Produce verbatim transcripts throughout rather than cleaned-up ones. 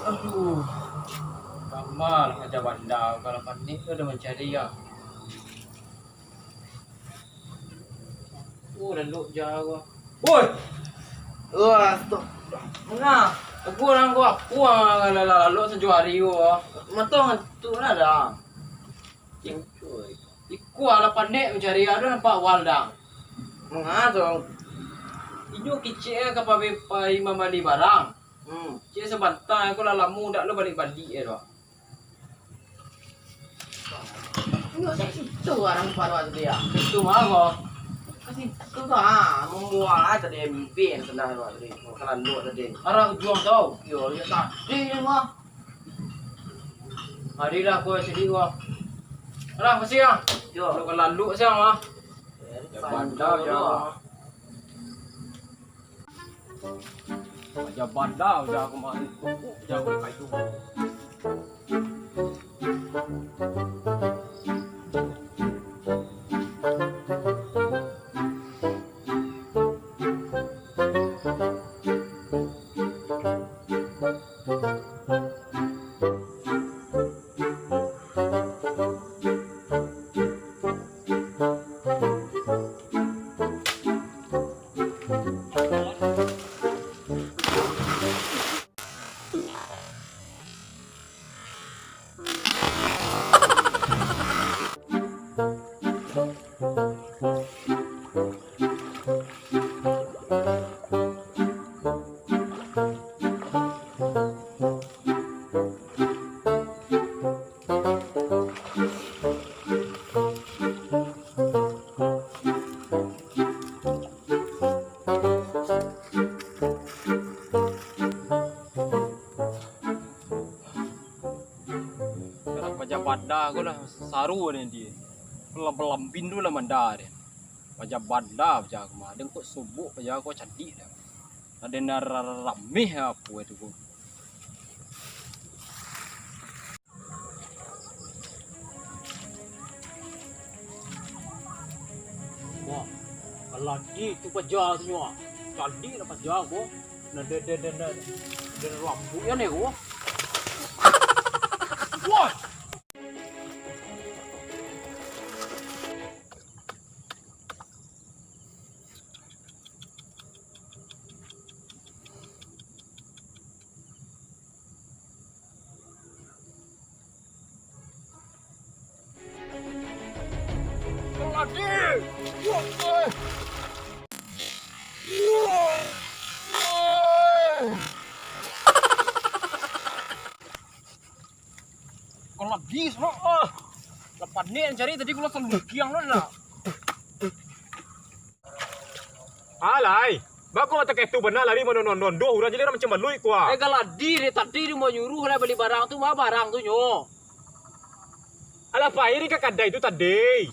Aduh, ramal Raja Banda, kalau panik tu ado mancari, yo. Oh, lalok jauah. Woi! Wah, stop. Nah, aku orang ko apo, ah, lalok sajo hari ko, ah. Matong tu lah dah. Iko lah panek mancari, ado nampak wal dah. Manga tu? Inyo kicik ka pabe-, pai mambali barang. Hmm. Cek sabanta ko lah lamo dak lo baliak-baliak e tu. Inyo cek situ barang paruak tadi, ah. Situ mah ko. Ka situ tu, ah, mambuang lah tadi, M B yang salah tu tadi. Kalalok tadi. Arah ujuang tu. Yo, yo tadi mah. Hari lah ko sidi ko. Arah pasti ah. Yo. Lo kalalok siang mah. Bandar je. Raja Banda udah aku mari. Udah aku pakai tu. Kalau paja banda ko lah saru den di. Belam-belam bindu lah manda den. Paja banda paja ko mah. Den kok subuk paja ko candik dah. Ado nan ra-, ra-, rameh apo itu ko. Wah, kaladi tu paja tu nyo. Kaladi lah paja ko. Nah, de, de, de, de, de lambuik an ko. Wah! Lagi! Wah, eh! Wah, eh! Kalau di sana, ah. Lah panek cari tadi kalau salungkiang tu nak. Alai, bako mata ketu bana lari manonon-nonon doh, urang jadi urang macam baluik kua. Eh, galadi deh tadi di manyuruh lah bali barang tu, ma barang tu nyo. Alah, pai ri ka kadai tu tadi.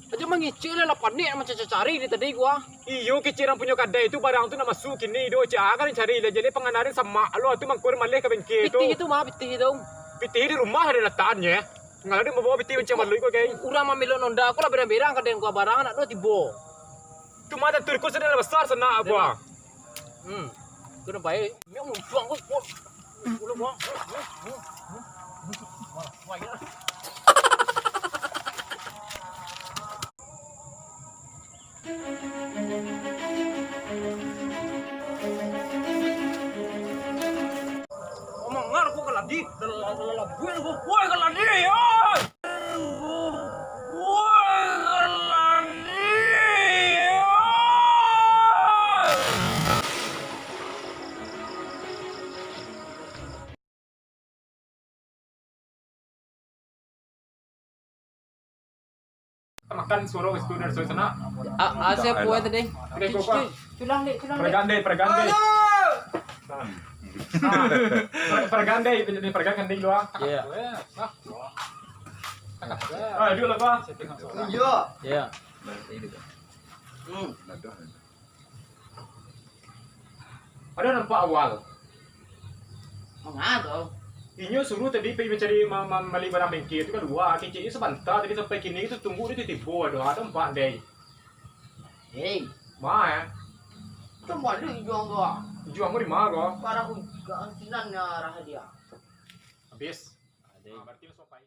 Aja mangicik lah, lah panek macam cari deh tadi kua. Iyo, kicik urang punyo kadai tu, barang tu nak masuk kini doh, cak ah, kan cari lah, jadi panganarin samak lo, tu mangko maleh ka bengke tu. Pitih tu ma, pitih tu. Pitih di rumah ado latakannyo. Ngalo dia mambawa pitih macam baluik kua, gai. Urang mamilok nonda ko lah berang-berang ka den kua barang nak doh tibo. Cuma ada turkus ada besar sana kua. Hmm. Kena baik. Dia muncung kok. Udah, buang. Omong ngar kok keladi, lelabuan kok, woi keladi, oi. Woi keladi, oi. Makan suruh student so sana. A, asa kue tadi. Ini kok, Pak? Culang dek, culang dek. Pergande, pergande. Ah, per-, pergande, ini pergande kan di luar. Iya. Ah, dulu lah, Pak. Iya. Iya. Hmm. Ado nampak awal? Manga tu? Inyo suruh tadi pai mancari ma-, ma-, mali barang bengkel tu kadua, keceknyo sabanta tadi sampai kini tu tunggu dia tibo ado, ado nampak deh. Hei. Ma, eh? Coba lu juang gua. Juang gua di ma gua? Parah gua sinan ya rahasia. Habis. Ah, berarti masuk apa?